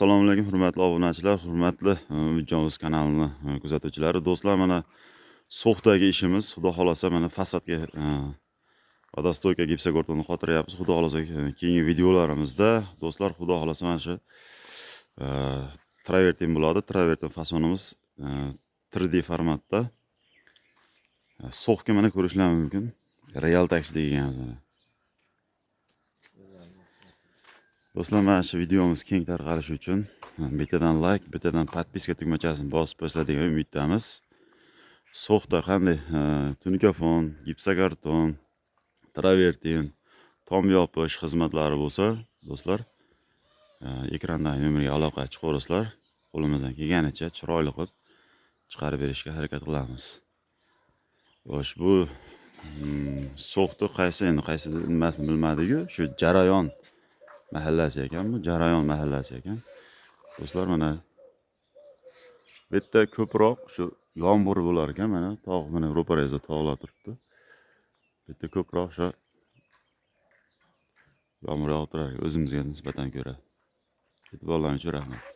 Assalomu alaykum, hurmatli obunachilar, hurmatli Umidjon o'z kanalini kuzatuvchilari. Do'stlar, mana So'xdagi ishimiz, xudo xolasa, mana fasadga водостойка gipsokartonni qotiryapmiz. Xudo xolasa, keyingi videolarimizda, do'stlar, xudo xolasa, mana shu travertin bo'ladi. Travertin fasonimiz 3D formatda. So'xga mana ko'rishlar mumkin. Real taksi degan mana. Do'stlar, mana shu videomiz keng tarqalishi uchun bittadan like, bittadan подписка tugmachasini bosib qo'ysa degan umiddamiz. So'xda qanday tunuka fon, gipsokarton, travertin, tom yopish xizmatlari bo'lsa, do'stlar, ekrandagi nomerga aloqa chiqaverasizlar. Qo'limizdan kelganicha chiroyli qilib chiqarib berishga harakat qilamiz. Xo'sh, bu So'xni qaysi, endi qaysi nimasini bilmadik-ku, shu Jarayon mahallasi ekan, bu Jarayon mahallasi ekan. Do'stlar, mana bu yerda ko'proq shu yomg'ir bo'lar ekan, mana tog', mana ro'parangizda tog'lar turibdi. Bu yerda ko'proq shu yomg'ir yog'ib turar ekan o'zimizga nisbatan ko'ra. E'tiborlaring uchun rahmat.